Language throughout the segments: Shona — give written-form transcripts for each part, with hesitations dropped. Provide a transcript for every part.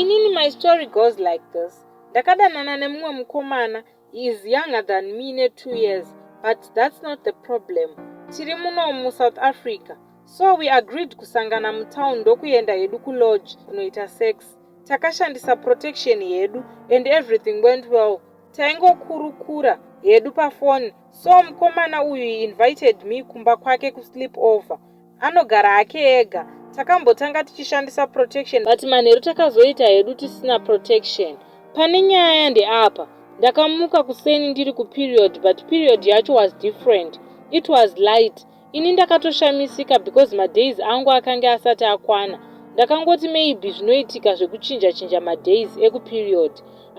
Inini my story goes like this. Ndakadanana nemumwe mukomana. He is younger than me ne2 years, but that's not the problem. Tiri muno muSouth Africa. So we agreed kusangana mutown, ndokuenda hedu kulodge kunoita sex. Takashandisa protection yedu and everything went well. Taingokurukura hedu pafoni. So mukomana uyu, he invited me kumba kwake kusleep over. Anogara hake ega. Takambotanga tichishandisa protection, but manheru takazoita hedu tisina protection. Pane nyaya ndeapa: ndakamuka kuseni ndiri kuperiod, but period yacho was different. It was light. Ini ndakatoshamisika because madays angu akanga asati akwana. Ndakangoti maybe zvinoitika zvekuchinja chinja madays ekuperiod.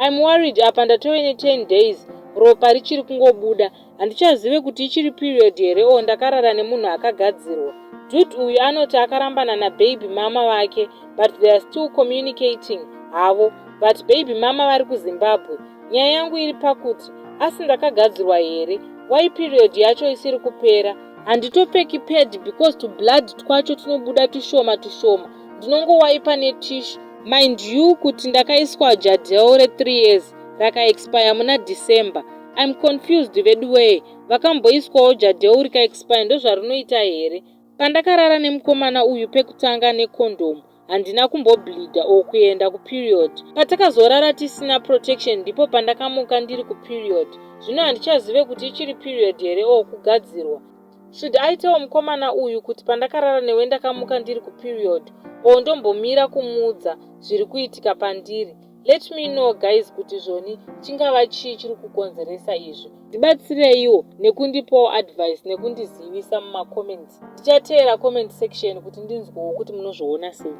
I'm worried. Apa ndatove ne10 days ropa richiri kungobuda. Handichazive kuti ichiri period here o ndakarara nemunhu akagadzirwa. Dude uyu anoti akarambana nababy mama vake, but they are still communicating havo, but baby mama vari kuZimbabwe. Nyaya yangu iri pakuti, asi ndakagadzirwa here? Why period yacho isiri kupera? Handitopfeki pad because tublood twacho tunobuda tushoma tushoma. Ndinongowaipa netissue. Mind you kuti ndakaiswa Jadelle re3 years, rakaexpire muna December. I'm confused vedu wee. Vakamboiswawo Jadelle rikaexpire, ndozvarinoita here? Pandakarara nemukomana uyu pekutanga nekondomu, handina kumbobleeda or kuenda kuperiod. Patakazorara tisina protection, ndipo pandakamuka ndiri kuperiod. Zvino handichazive kuti ichiri period here or kugadzirwa. Should I tell mukomana uyu kuti pandakarara newe ndakamuka ndiri kuperiod, or ndombomira kumuudza zviri kuitika pandiri? Let me know, guys, kuti zvoni chingava chii chiri kukonzeresa izvi. Ndibatsireiwo nekundipawo advice nekundizivisa mumacomments. Ndichateera comment section kuti ndinzwewo kuti munozviona sei.